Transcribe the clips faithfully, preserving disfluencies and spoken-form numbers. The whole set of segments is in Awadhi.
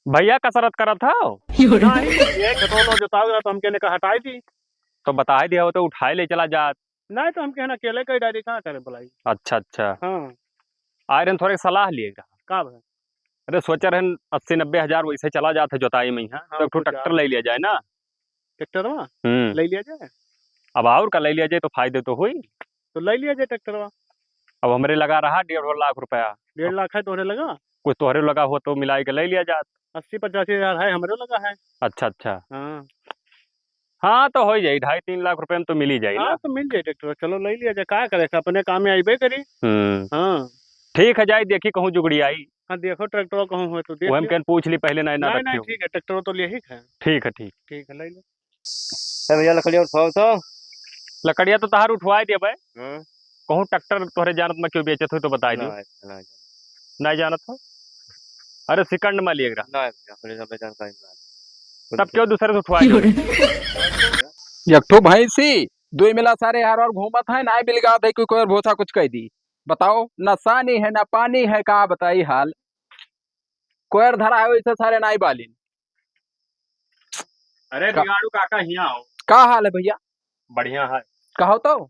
भइया, कसरत करत हौ? नाहीं, ये खेतवा तो जोतावे रहा, तो हमके ने कहा हटाई दी। तो बताई दिया होते, उठाए ले चला जात। नाहीं, तो हमके है ना, अकेले कई डायरी कहाँ करे बुलाई। अच्छा, अच्छा। हाँ। आए रहन, थोड़े सलाह लिए रहा। का भा? अरे, सोचे रहन, अस्सी नब्बे हजार वैसे चला जात है जोताई में यहाँ, हाँ, तो एक ठो तो जा। ट्रैक्टर ले लिया जाए ना। ट्रैक्टरवा? हम्म। ले लिया जाए। अब और का ले लिया जाए, तो फायदे तो हुई। तो ले लिया जाए ट्रैक्टरवा। अब हमरे लगा रहा डेढ़ लाख रुपया। डेढ़ लाख है तोहरे लगा? कुछ तोहरे लगा हो तो मिलाई के ले लिया जात। अस्सी पचासी हजार है, हमरे लगा है। अच्छा, अच्छा। हाँ। हाँ, तो हो जाई, ढाई तीन लाख रुपया में तो मिल ही जाई ना। हाँ, तो मिल जाई ट्रैक्टर, चलो ले लिया जाए, का करे, अपने काम में आइबे करी। हम्म। हाँ। ठीक है, जाई देखी कहूँ जुगड़ी आई। हाँ, देखो ट्रैक्टर कहूँ हो तो देख वही लियो। हम पूछ ली पहले, ना, ना नाहीं, नाहीं, रखियो। ठीक है, ट्रैक्टर तो ले ही है। ठीक है, ठीक। ठीक है, ले लो। ए भइया, लकड़िया उठवाओ तो। लकड़िया तो तहार उठवाए देबे। हाँ। कहूँ ट्रैक्टर तोहरे जानत में क्यों बेचत हो तो बताई दियो। ना, ना। नाहीं जानत हो? अरे, सिकंड में लिए रहा। ना भइया, हमरे सब जानकारी ना। तब क्यों दूसरे से उठवाए दियो? एक ठो भैंसी, दुई मिला सारे हर और घूमत है, नाहीं बिलगात है कि कोई और भूसा कुछ कह दी। बताओ, ना सानी है, ना पानी है, का बताई हाल? कोयर धरा है, वैसे सारे नाहीं बालिन। अरे का बिगाड़ू काका, हियाँ आओ। का हाल है भइया? बढ़िया है। कहो तो।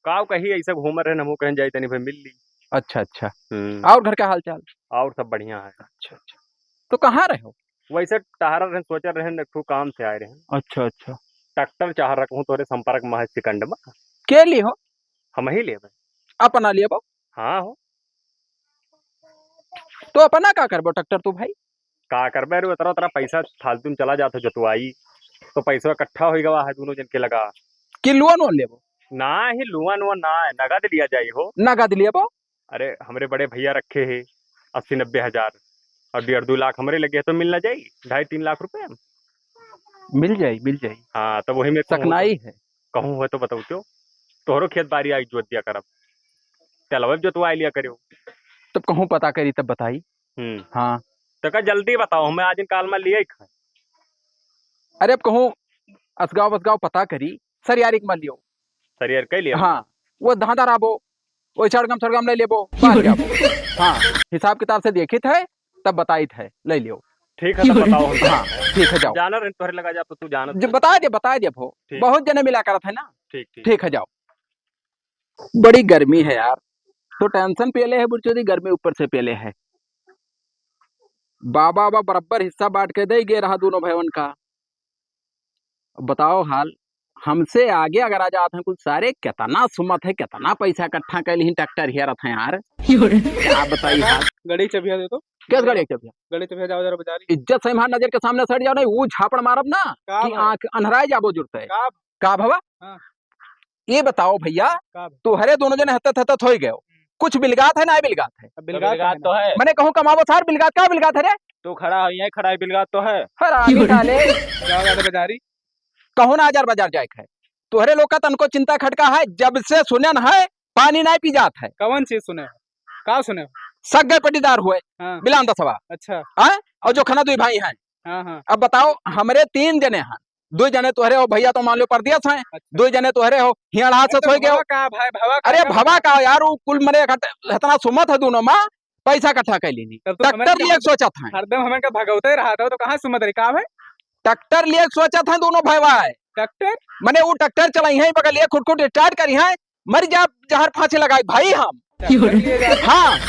काव कही, ऐसे घूम रहे, हमहू कहेन जाई तनी भाई मिल ली। अच्छा, अच्छा। हम्म। और घर का हाल चाल? और सब बढ़िया है। अच्छा, अच्छा। तो कहाँ रहे हो? वैसे टहरा रहे, सोचे रहे, एक ठो काम से आए रहे। अच्छा, अच्छा। ट्रैक्टर चाह रखूँ तोरे संपर्क में है सिकंड में। के लिए हो? हम ही लेबे। अपना लेबो? हाँ हो। तो अपना का करबो ट्रैक्टर तू भाई? का करबे रे, उतरा उतरा पैसा फालतू में चला जात हो जतुआई, तो पैसा इकट्ठा हो गवा है दोनों जन के लगा। कि लोन वोन लेबो? ना ही लोन वोन ना है, नगद लिया जाई हो। नगद लेबो? अरे हमरे बड़े भैया रखे हैं अस्सी नब्बे हजार और डेढ़ दो लाख हमरे लगे है, तो मिल ना जाई ढाई तीन लाख रुपया? मिल जाई, मिल जाई। हाँ, तो वही में कहूँ सकनाई तो, है। कहूँ है तो बताओ तो, तोहरो खेत बारी आई जोत दिया करब, चलवे जोतवा लिया करियो। तब कहूँ पता करी तब बताई। हम्म। हाँ। तो का जल्दी बताओ, हमें आज काल में लिए खाए। अरे अब कहूँ असगाँव बसगाँव पता करी, सरियारी के मान लियो। सरियार कह लिया? हाँ, वो धांधा राबो, वो सड़गम सड़गम ले लेबो, बाहर जाबो। हाँ, हिसाब किताब से देखित है, तब बताइत है, ले लियो। ठीक है, तो बताओ हम। हाँ, ठीक है, जाओ। जाना रहे तोहरे लगा जा, तो तू जाना जब बता दे, बता दे, भो। ठीक। बहुत जने मिला करत है ना। ठीक, ठीक। ठीक है, जाओ। बड़ी गर्मी है यार, तो टेंशन पेले है बुढ़चोदी, गर्मी ऊपर से पेले है। बाबा, बाबा बराबर हिस्सा बांट के दे गे रहा दोनों भाइयों का। बताओ हाल, हमसे आगे अगर आ जात हैं कुछ सारे, कितना सुमत है, कितना पैसा इकट्ठा कर ली ट्रैक्टर हेरत हैं यार। योरे। क्या बताई हाल। गड़ी चबिया दे दो। किस गड़ी चबिया? गड़ी चबिया जाओ जरा बाजारी। इज्जत से हमार नजर के सामने सड़ जाओ, नहीं वो झापड़ मारब ना का कि भाई? आंख अंधराए जाबो जुरते। का? का भवा? हाँ। ये बताओ भैया, का भाई? तोहरे दोनों जने हत्तत हत्तत होई गयो। हम्म। कुछ बिलगात है, ना बिलगात है? अब बिलगात तो बिलगात है तो ना। है। मने कहूँ कमाबो सार, बिलगात का बिलगात है रे? तू खड़ा है, यहीं खड़ा है, बिलगात तो है। हरामी साले। जाओ, जाओ, बाजारी। कहूँ ना हजार बाजार जाए के है। तोहरे लोग का तनको चिंता खटका है, जब से सुनन है, पानी नाहीं पी जात है। कौन चीज सुने हो? का सुने हो? सग्गे पटीदार हुए, हाँ। बिलान दसवा। अच्छा। हाँ? और जो खाना दुई भाई हैं। हाँ, हाँ। अब बताओ, हमरे तीन जने हैं, दो जने तोहरे हो भैया, तो मान लो परदेस हैं, अच्छा। दो जने तोहरे हो हियाड़ा से अरे तो सोई गयो। भवा का भाई, भवा का अरे का भवा का यार, वो कुल मने इकट्ठ-, इतना सुमत है दोनों माँ, पैसा इकट्ठा कर लेनी। तब तो हमें ट्रैक्टर का लिए सोचत हैं। हरदम हमें का भगवते रहा था, तो कहाँ सुमत रही, का भाई? ट्रैक्टर लिए सोचत हैं दोनों भाई भाई। ट्रैक्टर? मने वो ट्रैक्टर चलाई हैं, बगल ये खुटखुट स्टार्ट करी हैं, मर जा, जहर फांसी लगाई भाई हम। ट्रैक्टर लिए जा- हाँ।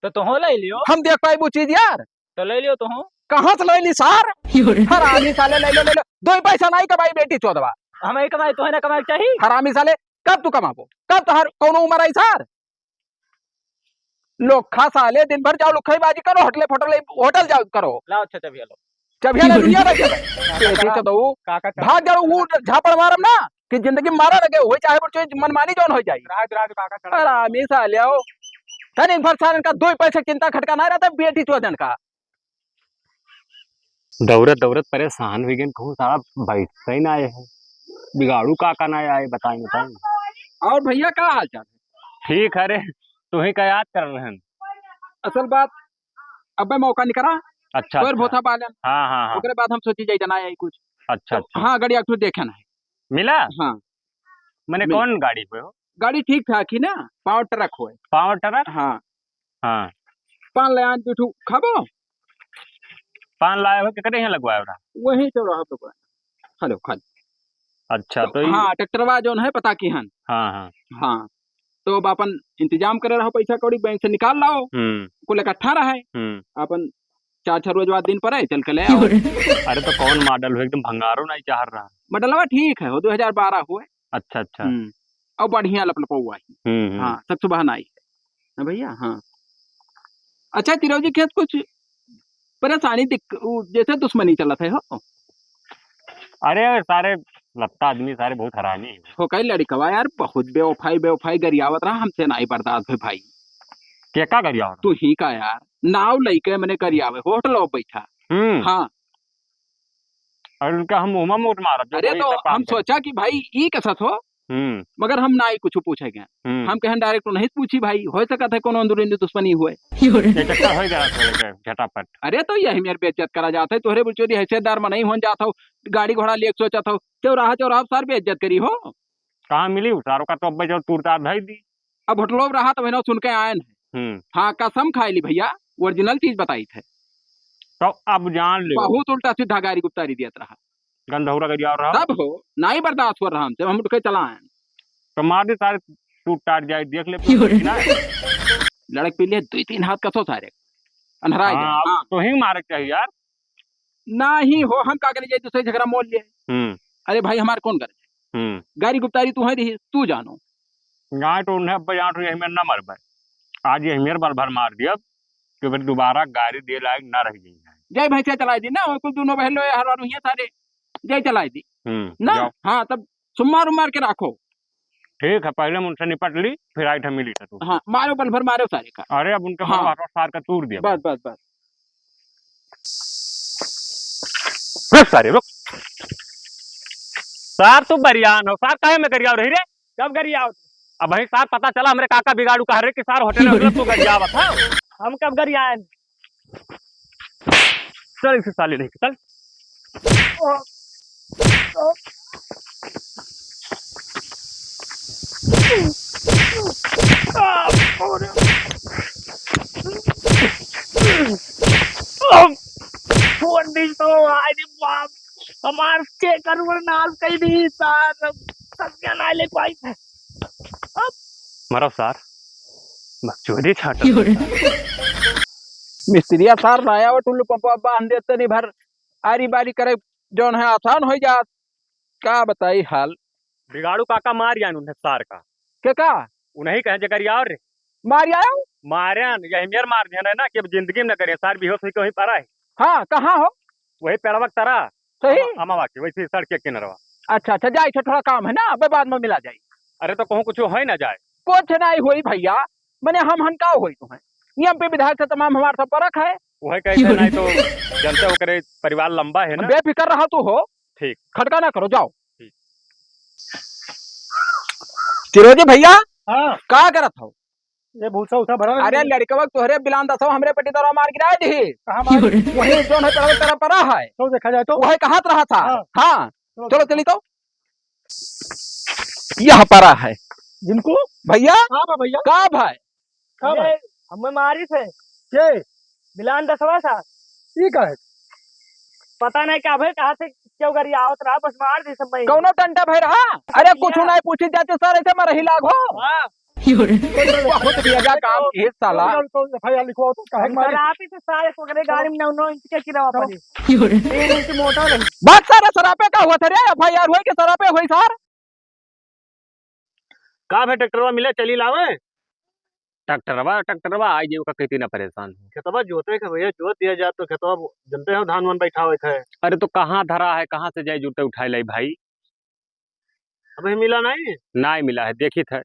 तो तुहो ले लियो। हम देख पाई वो चीज यार। तो ले लियो तुहो। कहाँ से ले ली सार? हरामी साले, ले लो, ले लो। दो ही पैसा नहीं कमाई बेटी चोदवा। हम ही कमाई, तुहे ना कमाई चाहिए। हरामी साले, कब तू कमाबो? कब तोहर कौनो उम्र आई सार? लोग खा साले, दिन भर जाओ लुखईबाजी करो, होटले फोटले, होटल जाओ करो। लाओ अच्छा चबिया लो। चबिया ले दुनिया रख दे। बेटी चोदऊ। काका चढ़ा। भाग जाओ, वो झापड़ मारम ना कि जिंदगी में मारा लगे, हो चाहे वो चीज मनमानी जौन हो जाई। राज, राज काका चढ़ा। हरामी साले हो। तनी भर सारन का दो ही पैसे चिंता खटका ना रहता, बेटी चोदन का। दौड़त दौड़त परेशान हुई गए, कहूँ साला बैठते ही ना आए हैं, बिगाड़ू काका ना आए, बताए, बताए। और भैया का हाल चाल है? ठीक है रे, तू ही का याद कर रहे हैं। असल बात, अबे मौका निकरा, अच्छा, और अच्छा। भोथा पालन। हाँ, हाँ, हाँ। ओकरे बाद हम सोची जाई जना आई कुछ। अच्छा, तो अच्छा। हाँ, गाड़ी एक ठो देखे ना है। मिला? हाँ। मैंने मिल- कौन गाड़ी पे हो? गाड़ी ठीक ठाक ही ना, पावर ट्रक होए। पावर ट्रक? हाँ। हाँ। पान ले आन, दू ठू खाबो? पान लाए हो, केकरे यहाँ लगवाए रहा? वहीं चौराहा पे बा। हेलो, हेलो। अच्छा, तो ई हाँ, ट्रैक्टरवा जौन है, पता किहन। हाँ, हाँ। हाँ, तो अब आपन इंतजाम करे रहो, पैसा कौड़ी बैंक से निकाल लाओ, हम्म। कुल इकट्ठा रहे, हम्म। आपन चार छह रोज बाद दिन पड़े, चल के ले आओ। अरे, तो कौन मॉडल हो, एकदम भंगारो नहीं चाह रहा। मॉडलवा ठीक है, वो दो हजार बारह हुए। अच्छा, अच्छा। हम्म, और बढ़िया लपलपौआ है। हम्म, हम्म। हाँ, सब सुबह ना आई है। हाँ भैया, हाँ। अच्छा, चिरौजी खेत कुछ परेशानी दिक-, उ, जैसे दुश्मनी चलत है हो? अरे, सारे लत्ता आदमी सारे बहुत हरामी है। हो कई लड़िकवा यार, बहुत बेवफाई, बेवफाई गरियावत रहा, हमसे नाई बर्दाश्त है भाई। के का गरियावत तू रहा? ही का यार, नाव लइके मने गरियावे, होटल बैठा। हम्म। हाँ। और उनका हम मुंह में मुंह मारत, जो अरे वही तो सब काम हम करे। सोचा कि भाई ई कसत हो, हम्म। मगर हम ना ही कुछ पूछे गए। हम्म। हम कहें direct नहीं पूछी भाई, हो सकत है कोनो अंदरूनी दुश्मनी हुए। ये चक्कर हो गया थोड़े के झटापट। अरे तो यही मेरे बेइज्जत करा जात है, तोहरे बुचोरी हैसियतदार मनई होन जात हो, गाड़ी घोड़ा लेके सोचत हो, चौराहा चौराहा सार बेइज्जत करी हो। कहाँ मिली उतारो का तो अब्बे जो तूर तार धई दी। अब होटलो में रहा तो बहनों सुन के आयन है। हम्म। हाँ, कसम खाए ली भैया, original चीज बताई थे। तो अब जान लो। बहुत उल्टा सीधा गारी गुप्तारी दियत रहा। गंधौरा गरियावत रहा। तब हो, नाई बर्दाश्त हो रहा हमसे, हम उठ के चला आयन। तो मार दे सारे, टूट टाट जाए, देख ले योरे। कि ना। लड़क पी लिए, दुई तीन हाथ कसो सारे। अनहराए हाँ, जाए। अब हाँ। तो ही मारे के चाहिए यार। नाही हो, हम का करे जाए दूसरे झगड़ा मोल लिए। हम्म। अरे भाई, हमार कौन करे? हम्म। गारी गुप्तारी तू है रही, तू जानो। ना तो उन्हें अब जान रही है, मैं ना मरबे। आज ये मेरे बल भर मार दिया, कि फिर दोबारा गारी दे लायक ना रह गई है। जय भैंसिया चलाई दी ना, कुल दोनों बहन लो, हर बार हुई है सारे। जय चलाई दी। हम्म, ना? जाओ। हाँ, तब सुम्मार उम्मार के राखो। ठीक है, पहले हम उनसे निपट ली, फिर आई थे मिली थे तू। हाँ, मारो बल भर मारो सारे का। अरे, अब उनके हाँ। मारो सार का तूर दिया बस, मैंने। बस, बस। रुक सारे, रुक। सार तू बरियान हो, सार काहे में गरियाव रही रे? कब गरियाव? अब भाई सार पता चला हमरे काका बिगाड़ू कह रहे कि सार होटल में तू गरियावत है। हम कब गरियाए? चल, इसे साले नहीं, चल। फोन दी तो, अरे बाप, हमार के करोड़ नाश कर दी सार, सत्यानाश ले कोई। अब मरो सार, बकचोदी छाटो। मिस्त्रिया सार लाया वो टुल्लू पंपवा बांध दे तनी भर आरी बारी करे जौन है आसान होइ जात। का बताई हाल। बिगाड़ू काका मार जान उन्हें सार का। के का? उन्हीं कहे जेकर यार रे। मार आयो? मारे न, यही मेर मार दिया ना कि अब जिंदगी में न करे, सार बेहोश होई के वहीं परा है। हाँ, कहाँ हो? वही पेड़वा के तरा। सही? अमा-, अमावा के, वैसे सड़क के किनारवा। अच्छा, अच्छा, जाई, थोड़ा काम है ना, अबे बाद में मिला जाई। अरे तो कहूँ कुछ होई ना जाए। कुछ नहीं होई भैया, मने हम हन का होई तुम्हें? एमपी विधायक से तमाम हमार सब परख है। वही कहते नहीं तो जनते हो करे परिवार लंबा है ना। बेफिक्र रहा तू हो। ठीक। खटका ना करो, जाओ। ठीक। चिरोजी भैया, हाँ। का करत हो? ये भूसा उसा भरा अरे है। लड़कवा तोहरे बिलान दसो हमरे पट्टी तरह मार गिराए दी। कहाँ मार? वही जौन है तरह तरह परा है। तो देखा जाए तो। वही कहत रहा था। हाँ। हाँ। चलो। चलो चली तो। यह परा है। जिनको? भैया? का बा भैया? का भाई? का बा? अरे, हमें मारी थे। के? बिलान दसवा था। ई का है? पता नहीं का भाई, कहाँ से क्यों गाड़ी आवत रहा, बस मार दी सब भाई। कौनो टंटा भाई रहा? अरे, कुछ नहीं पूछी जाते सर, ऐसे मरही लाग हो। हाँ। बहुत बेजा काम किए साला। तो, तो, तो F I R लिखवाओ तो, काहे हम मारे? शराबी से सारे पकड़े, गाड़ी में नौ, नौ इंच के किनारा चलो। पड़ी। तीन इंच मोटा नहीं। बस सारा शराबे का हुआ था रे, F I R हुई कि शराबे हुई सर? का भाई, ट्रैक्टरवा मिले, चली लावे? ट्रैक्टरवा, ट्रैक्टरवा, आई जे ओका खेती ना परेशान हो। खेतवा जोते के भैया, जोत दिया जात तो खेतवा जनते हो, धान वान बैठावे के है। अरे तो कहाँ धरा है, कहाँ से जाए जुटे उठाए लाई भाई? अबे मिला नहीं? नहीं मिला है, देखी था।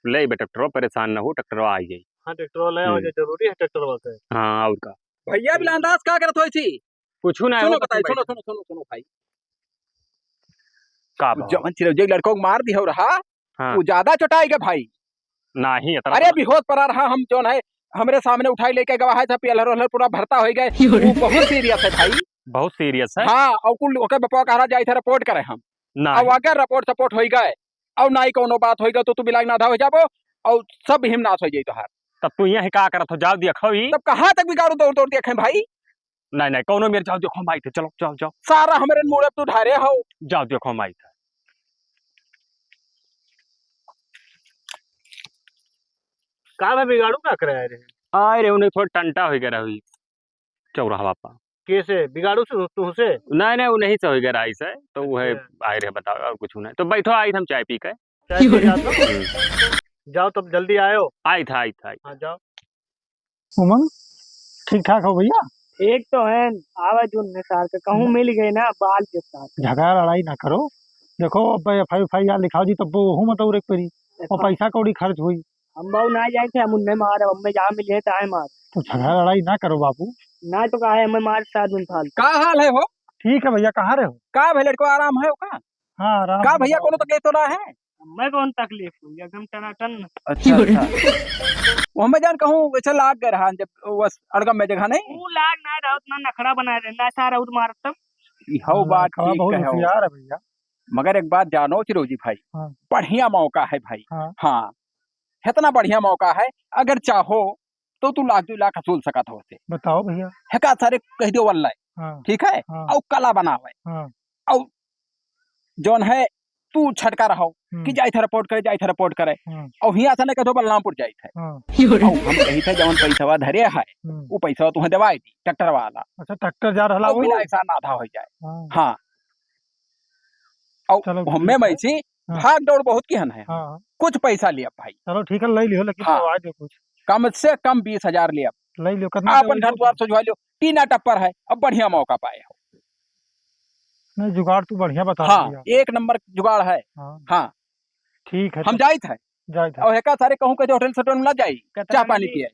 ले बे ट्रैक्टरवा, परेशान ना हो, ट्रैक्टरवा आई जाई। हाँ, ट्रैक्टरवा ले आओ, हम्म। जे जरूरी है ट्रैक्टरवा के। हाँ, और का? भैया बिलान दास का करत होई थी? कुछ ना, सुनो वो बताई, बताई। सुनो, सुनो, सुनो, सुनो भाई। का वो बात? जवन चिरौजी लड़कों को मार दिया हो रहा, हाँ। वो ज्यादा चोटाई गए भाई। नहीं, इतना अरे तो बेहोश पड़ा रहा, हम जौन है, हमरे सामने उठाई लेके गवा है, सब पियलहर ओलहर पूरा भरता हो गए। वो बहुत serious है भाई। बहुत serious है? हाँ, और कुल ओके बपवा कहा जाए थे, report करे हम। नहीं। अब अगर report सपोर्ट होई गए, और ना ही कोनो बात होई गए, तो तू बिलाग ना हो जाबो, और सब हिम नाश हो जाई तोहार। तब तू यहाँ का करत हो? जाओ देखो ही। तब कहाँ तक बिगाड़ू दौड़ दौड़ देखे भाई? नहीं, नहीं, कौनो मेरे, जाओ देखो हम आइत है, चलो, जाओ, जाओ। सारा हमरे मूड़े तू ढारे हो। जाओ देखो हम आइत है। का भाई बिगाड़ू का करे आए रहे? आए रहे, उन्हें थोड़ा टंटा हो गया रही चौराहा पर। कैसे बिगाड़ू से, तुमसे? नहीं, नहीं, वो नहीं से हो गया रही से, तो वो है अच्छा। आए रहे बताओ, और कुछ नहीं। तो बैठो, आई हम चाय पी के। चाय पी जाओ तो। हम्म। जाओ तब जल्दी आयो। आई था, आई था, आई था। हाँ, जाओ। उमंग, ठीक ठाक हो भैया? ठीक तो है, आवे जून में सार के कहूँ हम्म। मिल गए ना, बाल के साथ। झगड़ा लड़ाई ना करो, देखो अब एफ आई आर लिखाओ जी, तब वो हूँ मतलब एक परी, और अच्छा। पैसा कौड़ी खर्च हुई। हम बाबू ना जाए थे, हम उन्हें मार, अब मैं जहाँ मिले तो आए मार। तो झगड़ा लड़ाई ना करो बाबू। ना तो कहा है, हमें मार सात दिन फाल। का हाल है हो? ठीक है भैया, कहाँ रहे हो? का भाई लड़को आराम है का? हाँ, आराम का है भैया, बाबू। कोनो तकलीफ तो ना है? मैं कौन तकलीफ हुई, एकदम टनाटन। अच्छा, अच्छा। वो हमें जान कहूँ वैसे लाग गए रहा जब वो अड़गम में जगह नहीं। वो लाग ना रहा, उतना नखड़ा बना रहे, ना सारा उद मारत तब। ई हौ हाँ, बात लड़कवा ठीक बहुत है हो। होशियार है भैया। मगर एक बात जानो चिरोजी भाई, हाँ। बढ़िया मौका है भाई। हाँ। हाँ, इतना बढ़िया मौका है, अगर चाहो तो तू लाख दो लाख वसूल सकत हो से। बताओ भैया। हेका सारे कह दियो वल्ला। हाँ। ठीक है? हाँ। और कला बनावे। हाँ। और जौन है तू छटका रहो हम्म। कि जाइत है रिपोर्ट करे, जाइत है रिपोर्ट करे। हाँ। और हियाँ से नहीं कह दो बलरामपुर जाइत है। हाँ। और हम कही थे जौन पैसवा धरे है, हम्म। वो पैसवा तुम्हें देवाई दी, ट्रैक्टर वाला। अच्छा, ट्रैक्टर जा रहा और वो? बिना ऐसा ना था हो जाए। हाँ। हाँ। और चलो, हमें ठीक है। मैसी हाँ। भाग दौड़ बहुत किहन है। हाँ। कुछ पैसा लिया भाई। चलो ठीक है, ले लियो, लेकिन हाँ। करवा दो कुछ। कम से कम बीस हजार लिया। ले लियो, कितना आपन देवे घर हो? द्वार सजवा लियो, टीना टप्पर है, अब बढ़िया मौका पाए हो। नहीं, जुगाड़ तू बढ़िया बता हाँ, दिया। एक नंबर जुगाड़ है। हाँ। हाँ। ठीक है, हम तो जाइत है। जाइत है। और हेका सारे कहूँ के होटल सोटल में ना जाई, कितना चाय पानी मिली? पिए।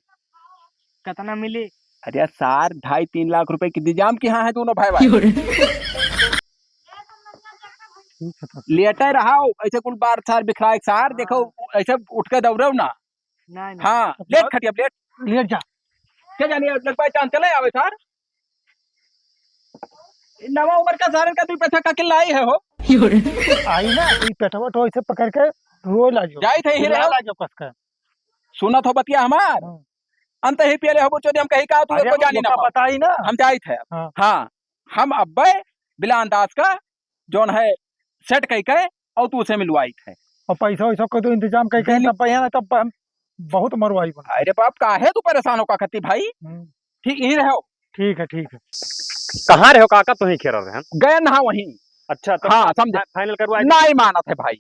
कितना मिली? अरे सार, ढाई तीन लाख रुपए की इंतजाम किहाँ है दोनों भाई भाई। ठीक है, तो लेटे रहो, ऐसे कुल बार सार बिखराए सार, हाँ। देखो, ऐसे उठ के दौड़ो ना। नहीं, नहीं। हाँ, तो लेट खटिया, लेट। लेट जा। क्या जानिए, लग पाए चांद चले आवे सार। नवा उम्र का सारन का तू पैसा का किल्ला आई है हो? आई ना, ई पेटवा तो ऐसे पकड़ के रोए लागियो। जाई थे ही चिल्लाए रहो। लागियो कस के। सुनत हो बतिया हमार? हाँ। अंत ही पियले हो बुचो, हम कही का तू अरे, को जानी ना ओका पाओ। बताई ना। हम जाई थे। हाँ। हाँ, हम अब्बे बिलान दास का जौन है सेट कई के और तू उसे मिलवाई थे। और पैसा वैसा को तो इंतजाम कई के बिल- तब यहाँ तब हम बहुत मरवाई बन। अरे बाप, काहे तू परेशान हो का खत्ती भाई? हम्म। ठीक ही रहो। ठीक है, ठीक है। कहाँ रहो काका, तू ही खेल रहे हैं? गए ना वहीं। अच्छा, तो हाँ, फा-, समझे। फा-, फाइनल करवा दे। नहीं मानत है भाई,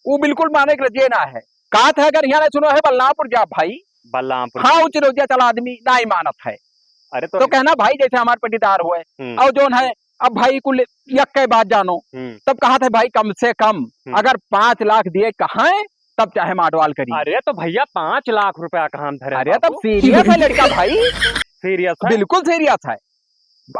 वो बिल्कुल माने के रजिए ना है। कहा था अगर यहाँ नहीं सुनो है बलरामपुर जा भाई। बलरामपुर हाँ, जा। उच्च रोजिया चला आदमी नहीं मानत है। अरे तो तो कहना भाई जैसे हमारे पटीदार हुए हम्म। और जौन है अब भाई कुल यक्के बात जानो, हम्म। तब कहा था भाई कम से कम हम्म। अगर पाँच लाख दिए कहाँ तब चाहे माडवाल करी। अरे तो भैया पाँच लाख रुपया कहाँ धरे अरे तब बाबू? सीरियस है लड़का भाई। सीरियस है? बिल्कुल सीरियस है।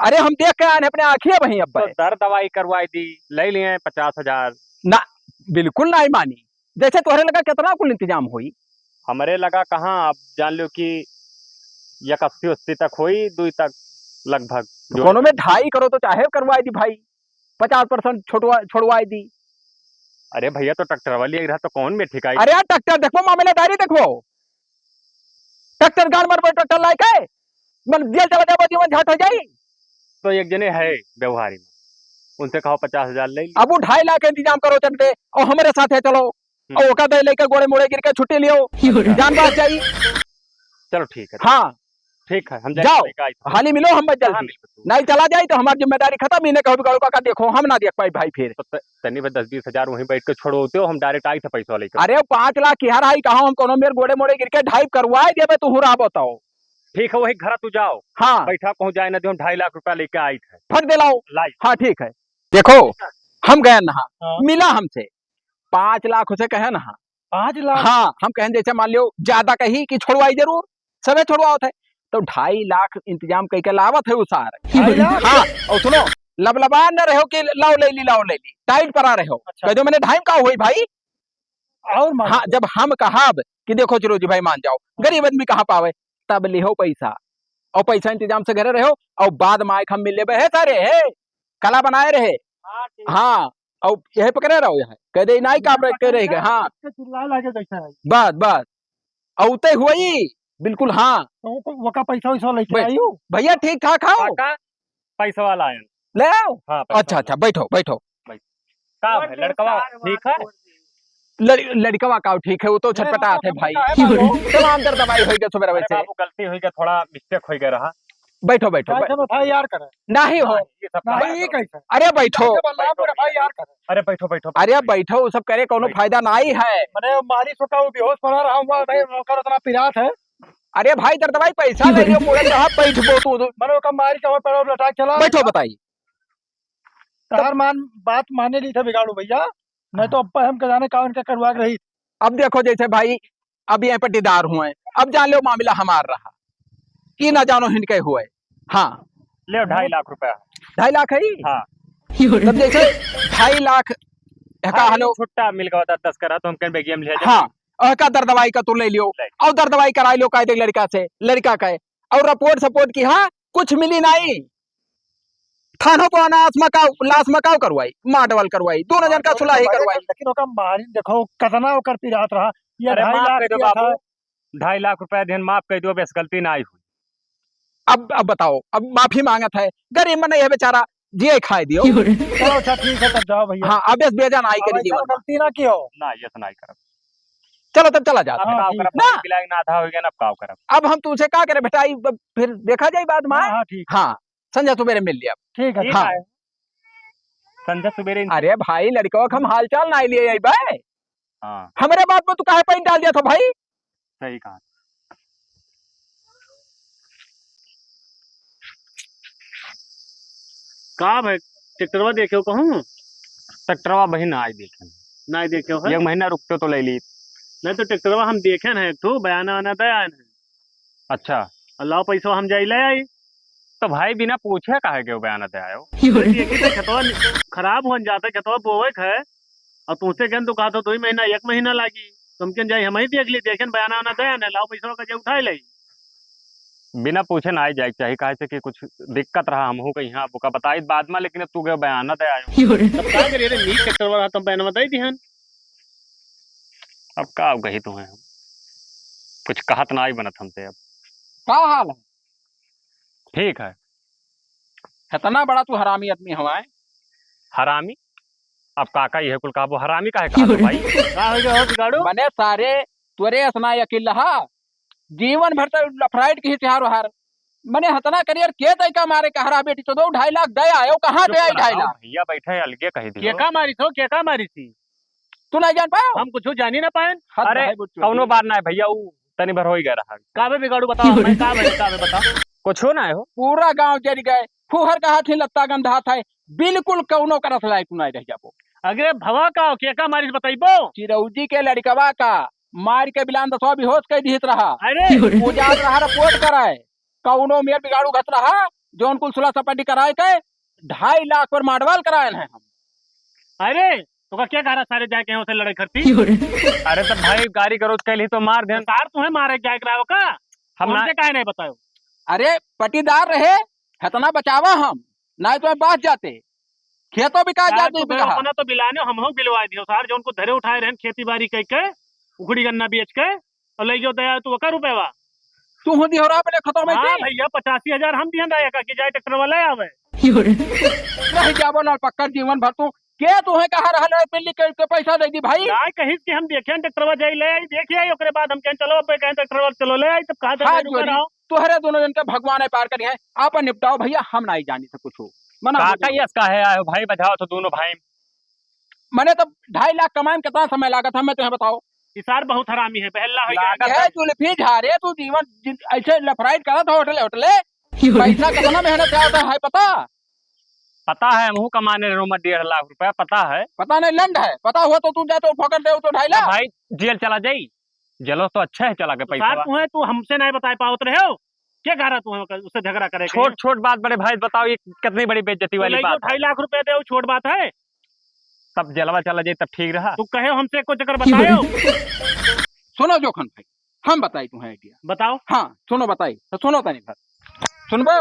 अरे हम देख के आए हैं अपने आँखिए वहीं अब तो भाई। दर दवाई करवाई दी, ले लिए पचास हजार। ना, बिल्कुल नहीं मानी। जैसे तोहरे लगा कितना कुल इंतजाम होई? हमरे लगा कहाँ, आप जान लो कि एक अस्सी अस्सी तक होई, दुई तक लगभग तो जो कोनो है। में ढाई करो तो चाहे करवाई दी भाई, पचास परसेंट छोटवा-, छोड़वाई दी। अरे भैया, तो ट्रैक्टर वाली एक रहा तो कौन में ठिकाई? अरे यार, ट्रैक्टर देखो, मामलेदारी देखो, ट्रैक्टर गाड़ मारबो, ट्रैक्टर लाइके मन जेल चला जाबो, जीवन झाट हो जाई। तो एक जने है व्यवहारी में, उनसे कहो पचास हजार ले ली। अब वो ढाई लाख के इंतजाम करो चंदे, और हमारे साथ है चलो, हम्म। और ओका दे लेके गोड़े मोड़े गिर के छुट्टी लियो, जान बाच जाई। चलो ठीक है। हाँ। ठीक है, हम जाए जाओ, लेके आई। हाली मिलो हम जल्दी। कहाँ मिलबे तू? नहीं चला जाई तो हमारी जिम्मेदारी खत्म, इन्हें कहो बिगाड़ू का, का देखो, हम ना देख पाई भाई फिर। तो त-, तनी भर दस बीस हजार वहीं बैठ के छोड़ो होते हो, हम डायरेक्ट आई थे पैसा लेकर। अरे पाँच लाख की हर आई कहा, हम कोनो मेर गोड़े मोड़े गिर के ढाई करवाए देबे, तू हुरा बताओ। ठीक है, वही घर तू जाओ। हाँ। बैठा कहूँ जाए ना दे, हम ढाई लाख रुपया लेके आई थे। फट दिलाओ। लाई। हाँ, ठीक है। देखो, हम गए ना, हाँ। मिला हमसे, पाँच लाख उसे कहे ना। पाँच लाख? हाँ, हम कहें जैसे मान लियो, ज्यादा कही कि छोड़वाई जरूर, सबे छोड़वावत है, तो ढाई लाख इंतजाम कई के लावत है उ सार। ढाई लाख? हाँ, और सुनो, लबलबा न रहो कि लाओ ले ली, लाओ ले ली, टाइट परा रहो। अच्छा। कह दो मैंने ढाई में का हुई भाई? और मान हाँ, लो। जब हम कहब कि देखो चिरोजी भाई मान जाओ, गरीब आदमी कहाँ पावे, तब लिहो पैसा, और पैसा इंतजाम से घरे रहो, और बाद में आए के हम मिल लेबे है सारे, है, कला बनाए रहे। हाँ, ठीक। हाँ, और यही पकड़े रहो, यहाँ कह दे, "नाई काम रहे, कह रहे, हाँ।" चिल्लाए लागे जैसे है। बस, बस। और उते हुई, बिल्कुल, हाँ। तो वो, वो का पैसा वैसा लेके बैठ। आई हो? भैया, ठीक ठाक हो? काका, पैसवा लायन। ले आओ। हाँ, पैसा अच्छा, लायन। अच्छा, बैठो, बैठो। बैठ। का है, लड़कवा ठीक है? लड़-, लड़कवा का ठीक है, वो तो अरे, छटपटा मतलब है भाई। का है बाबू? तमाम दर्द दवाई होई गया सुबह अरे से। बाबू, गलती होई गया, थोड़ा mistake होई गया रहा। बैठो, बैठो, काहे बै-, से एफ आई आर करे? नहीं हो। नहीं, ये सब नहीं, काम ये करो। कैसे? अरे बैठो। कैसे बदनाम करे, एफ आई आर करे? अरे बैठो, बैठो, अरे बैठो। बैठो, वो सब करे, कोनो बैठो। फायदा नहीं है। मने मारी सोटा वो बेहोश पड़ा रहा हुआ, नहीं, ओकर उतना पिरात है। अरे भाई, दर्द भाई, पैसा ले लियो, पूरा जहाँ बैठबो तू। मने ओकर मारी तो पड़ा लटा चला। बैठो, बताइए। तहार मान, बात माने ली था बिगाड़ू भैया, नहीं तो हाँ। अब हम के जाने का उनके करवा के रही। अब देखो जैसे भाई, अब ये पट्टीदार हुए, अब जान लो मामला हमार रहा, ई ना जानो हिनके हुए। हाँ। ले ढाई लाख रुपया। ढाई लाख है? हाँ। तब जैसे ढाई लाख एका हाँ, हलो। छुट्टा मिल गवा था दस करा, तो हम कहीं बेगियम लिया जाए। हाँ, एका दर दवाई का तू ले लियो, ले। और दर दवाई कराई लियो, कायदे लड़का से, लड़का का है। और रिपोर्ट सपोर्ट की, हाँ, कुछ मिली नहीं। थानो तो अनास मकाओ, लाश मकाओ करवाई, माडवल करवाई, दोनों जन का माडवल सुलाही करवाई, करवाई। लेकिन ओका मारिन देखो, कितना ओकर पिरात रहा। ये अरे ढाई माफ लाख कर दो दिया था। बाबू, ढाई लाख रुपया देन माफ कर दो, बस गलती ना आई हुई। अब, अब बताओ, अब माफी मांगत है, गरीब मन है बेचारा, जिए खाए दियो। चलो अच्छा ठीक है, तब जाओ भैया। हाँ, अब इस बेजा ना आई अब करी ऐसा जीवन में। गलती ना कियो। ना, ये तो ना करब। चलो तब चला जाता अब है। हाँ, काव ठीक करब, है। ना। बिलाए ना आधा हो गया ना, अब काव करब। अब हम तुमसे का करे बेटा, ई अब फिर देखा जाए बाद में। हाँ, हाँ, ठीक है। हाँ, संझा सुबेरे मिल लिया। ठीक है, ठीक हाँ। है। संझा सुबेरे इन- अरे भाई, लड़कवा के हम हालचाल ना लिए आई बे। हाँ। हमरे बात में तू काहे पैंट डाल दिया था भाई? सही कहा। का भाई, ट्रैक्टरवा देखे हो कहूँ? ट्रैक्टरवा बहिन आई देखे। ना देखे हो है? एक महीना रुकते तो ले ली। नहीं तो ट्रैक्टरवा हम देखे हैं, एक ठो बयाना वाना दे आए हैं। अच्छा। अल्लाह पैसा हम जाई ले आई। तो भाई बिना पूछे काहे के बयाना दे आयो? ये कि तो खेतवा नि-, खराब होन जाता, खेतवा बोवे के है, और तुमसे कहन तो कहा था दो ही महीना, एक महीना लागी, तुम कहन जाई हम ही देख ली, देखेन बयाना वाना दे आने, लाओ पैसा का जे उठाए ले। बिना पूछे ना आई जाए के चाही, काहे से कि कुछ दिक्कत रहा, हमहू के यहाँ ओका बताई बाद में, लेकिन अब तू गए बयाना दे आयो। तब का करिए रे, नीक ट्रैक्टर वाला तुम बयाना दे दिहन। अब का कही तुम्हें, कुछ कहत ना आई बनत हमसे अब। का हाल है? ठीक है। इतना बड़ा तू हरामी आदमी हवा है। हरामी? अब काका यह कुल कहबो, हरामी काहे कहबो भाई? का हो गया हो बिगाड़ू? मने सारे तोरे असना अकिल रहा, जीवन भर तो लफराइट की ही तिहार उहार। मने हतना करियर के तय का मारे कहरा बेटी तो दो ढाई लाख दे आयो, कहाँ चुप दे आई रहो ढाई लाख? भैया बैठे अलगे कही दियो। के का मारी थो, के का मारी थी? तू नहीं जान पायो? हम कुछ जानी ना पाएन। हद अरे, है बुच्चू कौनो जी। बात ना है भैया, ऊ तनी भर हो ही गया रहा। का बे बिगाड़ू बताओ, मैं का बे, का बे बताओ। कुछ हो ना है हो। पूरा गांव जर गए, फुहर का हाथी लत्ता गंधा था, बिल्कुल कौनो करत लायक नहीं रह जाबो। अरे भवा का, के का मारिस बताइबो? चिरौजी के लड़कवा का मार के बिलान दसवा बेहोश कर दिहित रहा। अरे। उ जात रहा रिपोर्ट कराए, कौनो मेर बिगाड़ू घत रहा, जौन कुल सुलह सपाटी कराए के ढाई लाख पर माडवाल कराए हैं हम। अरे, तो का क्या कह रहा सारे जाके यहाँ से लड़ाई करती? अरे तो भाई गारी गरोज कैली तो मार देन। सार तुम्हें मारे जाए के रहा हो का? हम ना हमसे काहे नहीं बतायो? अरे पटीदार रहे, हतना बचावा हम, नहीं तो बाच जाते। खेतो बिका सार जाते तू बिका। अपना तो बिलाने, हम हो बिलवा दियो सार, जौन को धरे उठाए रहन खेती बाड़ी कह के, उखड़ी गन्ना बेच के, और ले गयो दया तू ओकर रुपया। तू हो दिहोरा अपने खतवा में हाँ थी? भैया, पचासी हजार हम दिहन रहे का कि जाए ट्रैक्टर वाला आवे। रह जाबो लाल पक्का जीवन भर तू। के तू है कहा रहा लड़ाई पिल्ली के, के पैसा दे दी भाई? ना कहीं कि हम देखे ट्रैक्टर वाला जाई ले आई, देखे आई, ओकरे बाद हम कहें चलो अब कहें ट्रैक्टर वाला चलो ले आई, तब कहा था हाथ मैं रुका जोड़ी, रहा हूँ। तोहरे दोनों जन के भगवान है पार करी है, आपन निपटाओ भैया, हम नहीं जानी से कुछ हो। मना हो काका गया। यस काहे आयो भाई, बजाओ तो दोनों भाई। मने तो ढाई लाख कमाए में कितना समय लागत है, मैं तुम्हें बताओ। ई सार बहुत हरामी है, बहल्ला हो गया। लागत यह है। जुल्फी झारे तू जीवन जिन-, ऐसे लफराइट करत हो होटले, होटले। पैसा कितना मेहनत से आता है, पता? पता है, हमहू कमाने रहो मैं डेढ़ लाख रुपया, पता है। पता नहीं, लंड है, पता हुआ तो तू जाते हो फोकट दे तो ढाई लाख। भाई, जेल चला जाई, जेलो तो अच्छा है, चला के तो पैसा सार बा। तू है, तू हमसे नहीं बता पावत रहे हो, क्या कह रहा तू है उससे झगड़ा करे के? छोट, छोट बात बड़े भाई बताओ, ये कितनी बड़ी बेइज्जती तो वाली ले बात लो, है? ढाई लाख रुपया दे, वो छोट बात है? तब जेलवा चला जाए, तब ठीक रहा। तू कहे हमसे कुछ चक्कर बतायो। सुनो जोखन भाई, हम बताई तुम्हें आइडिया। बताओ। हाँ, सुनो बताई, तो सुनो तनी भर। सुनबो?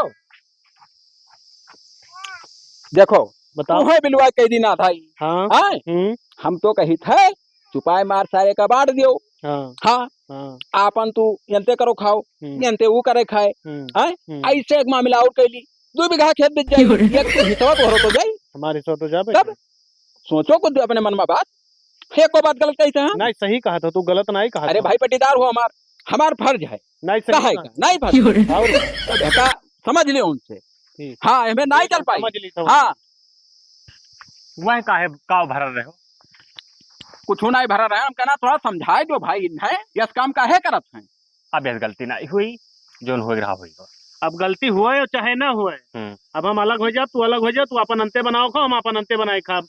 देखो, बताओ। तुम्हें बिलवा कह दी ना भाई। हाँ। हाँ? हम्म। हम तो कही थे, चुपाए मार सारे का बांट दियो। हाँ। हाँ। हाँ। आपन तू यंते करो खाओ, हम्म। यंते ऊ करे खाए। हम्म। हैं? हम्म। ऐसे एक मामला और कैली, दू बीघा खेत बेच जाई, एक हिस्सा तोहरो तो जाई। हमार हिस्सा तो जाबे तब? करी। सोचो कुछ अपने मन में बात, एको बात गलत कही थे हम? नहीं, सही कहा था, तू गलत नहीं कहा अरे था। भाई, पट्टीदार हो हमार, हमार फर्ज है। नहीं, सही कहा कहा। का? नहीं फर्ज। और तो बेटा, समझ लियो उनसे। ठीक। हाँ, एमे नहीं चल पाई। समझ ली, समझ हाँ। ली। वह काहे काव भरल रहे हो? कुछ नहीं भरल रहे, हम कहना थोड़ा समझाए दो भाई, इन्हें यस काम काहे करत हैं? अब यस गलती नहीं हुई, जोन हो रहा होई हो। अब गलती हुए और चाहे ना हुए, हम्म। अब हम अलग हो जाब, तू अलग हो जा, तू अपन अंते बनाओ खाओ, हम अपन अंते बनाए खाब।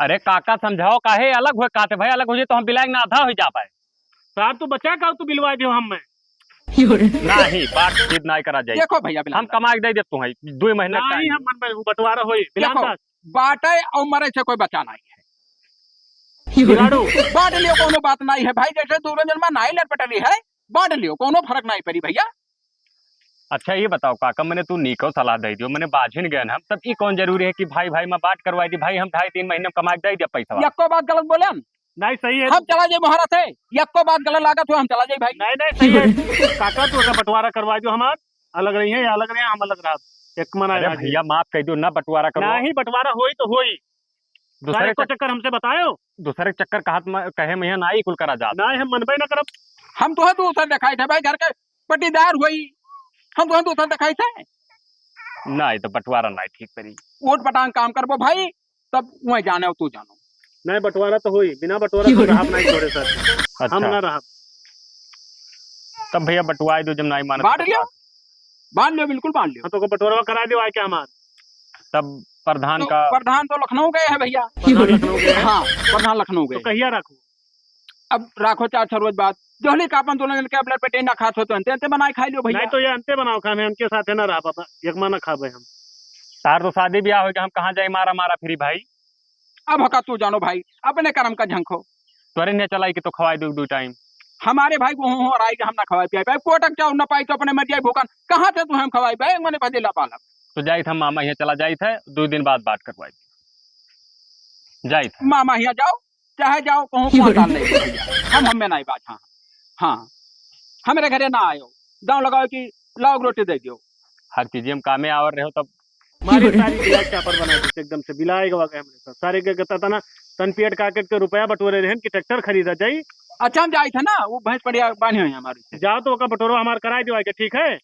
अरे काका समझाओ, काहे अलग हुए, काते भाई अलग हो जाए तो हम बिलाए ना आधा हो जा पाए। साहब, तू बचा का, तू बिलवा दियो हम में। नहीं, बातचीत नहीं करा जाए। देखो भैया, बिलान हम दा। कमा के दे देत तू है, दो महीना नहीं, time। हम मन में वो बटवारा होई, बिलान देखो, दा। बाटे और मरे से कोई बचा नहीं है। बिराड़ू। बांट लियो, कोनो बात नहीं है भाई, जैसे दूनो जन में नाई लटपटली है, बांट लियो, कोनो फर्क नहीं पड़ी भैया। अच्छा, ये बताओ काका, मैंने तू नीको सलाह दे दियो, मैंने बाझिन गए हम, तब ई कौन जरूरी है कि भाई भाई में बांट करवाई दी, भाई हम ढाई तीन महीने में कमा के दे दिया पैसा। यक्को बात गलत बोले हम? नहीं, सही है। हम चला जाए मोहरा से, यक्को बात गलत लागत हो, हम चला जाए भाई। नहीं, नहीं, सही है। काका, तू अगर बंटवारा करवा दियो हमार, अलग रही है या अलग रही है, हम अलग रहा। एक मना अरे है भैया, माफ कर दियो ना, बंटवारा करो। नहीं, बंटवारा होई तो होई। दूसरे सारे को चक-, चक्कर हमसे बतायो। दूसरे चक्कर कहत म-, कहे में यहाँ ना ही कुल करा जात। नहीं, हम मनबे ना करब। हम तो है दूसर देखाई थे भाई, घर के पट्टीदार होई, हम तो है दूसर देखाई थे। नहीं, तो बंटवारा नहीं ठीक करी। ओट पटांग काम करबो भाई, तब वह जाने, तू जानो। नहीं, बंटवारा तो होई, बिना बंटवारा तो रहब नहीं तोरे साथ। अच्छा। हम ना रहब। तब भैया बंटवाई दो, जब नहीं मानत बांट लियो, बांट लियो, बिल्कुल बांट लियो। हाँ, तो ओकर बंटवारा करा दियो आके हमार। तब प्रधान तो का प्रधान तो लखनऊ गए हैं भैया। प्रधान लखनऊ गए हैं? हाँ, प्रधान लखनऊ तो गए। कहिया रखू? अब राखो चार छह रोज बाद, जोहली का अपन दोनों जन के अब लटपटे ना खात हो तो अंते अंते बनाए खाई लियो भैया। नहीं तो ये अंते बनाओ खाने, उनके साथ है ना रहा बाबा, एक माना खाबे हम। तार तो शादी ब्याह हो गया, हम कहाँ जाए मारा मारा फिरी भाई। अब हका तू जानो भाई, अपने करम का झंखो। तोरे ने चलाई कि तो खवाई दो दो टाइम। हमारे भाई को हो, हो, राई के हम ना खवाई पियाई पाए, कोटक चाउर ना पाई तो अपने मर जाए भूखन, कहाँ से तू हम खवाई पाए, मने भजेला पालक। तो जाइत हम मामा यहाँ चला जाइत है, दो दिन बाद बात करवाई। जाइत है। मामा यहाँ जाओ, चाहे जाओ, कहूँ पाँच साल नहीं भैया। हम, हमें नहीं बात, हाँ। हाँ। हमरे घरे ना आयो। दांव लगाओ कि लाओ रोटी दे दियो। हर चीज हम कामे आवर रहे हो तब। मारे सारी बिलाई चापर बना दी एकदम से, बिलाई गवा गए हमरे साथ। सारे के कहता था ना, तन पेट काट के रुपया बटोरे रहन कि ट्रैक्टर खरीदा जाई। अच्छा, हम जाई थे ना, वो भैंस पड़िया बांधे हुए हैं हमारे से। जाओ तो ओका बटोरवा हमार कराई दियो आके, ठीक है?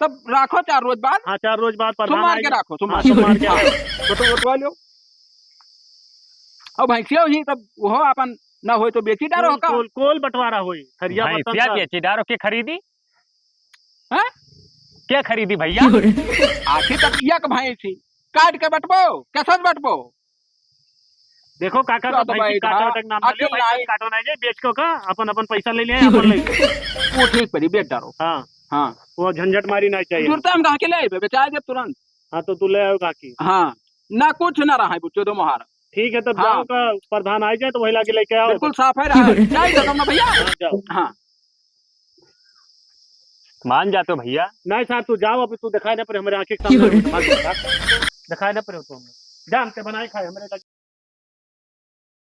तब राखो चार रोज बाद। हाँ, चार रोज बाद प्रधान सोमवार के आएगा। राखो, सोमवार। हाँ, सोमवार के हाँ, आएगा। बटो-, बटवा लियो। अब भैंसिया ही तब वो अपन ना होई तो बेची डारो कोल, का? कोल, कोल बंटवारा होई, थरिया बर्तन भैंसिया सब। बेची डारो के खरीदी? हैं? के खरीदी भैया? आखिर तब एक भैंसी काट के बटबो, कैसे बटबो? देखो काका, तो तो भैंसी भाई काटे था, वाटे के नाम ना लियो, अकेला भैंसी है। काटो ना जाए, बेच के का अपन, अपन पैसा ले लिया, अपन ले। वो ठीक पड़ी, बेच डारो। हाँ। हाँ। वो झंझट मारी ना चाहिए। जुरता हम कहाँ के ले आइबे, बेचाए देब तुरंत। हाँ, तो तू ले आओ काकी। हाँ, ना कुछ ना रहा है, बुच्चो दो मोहार। ठीक है, तब हाँ। जाओ का प्रधान आ जाए तो वही लाके लेके आओ। बिल्कुल साफ है रहा है। जाए खत्म ना भैया। हाँ, जाओ। हाँ। मान जाते हो भैया। नहीं साहब, तू जाओ, अभी तू दिखाई ना पड़े हमारे आँखें के सामने। भाग जा, भाग। दिखाई ना पड़े हो तू हमें। जा, हम ते बनाए खाए, हमारे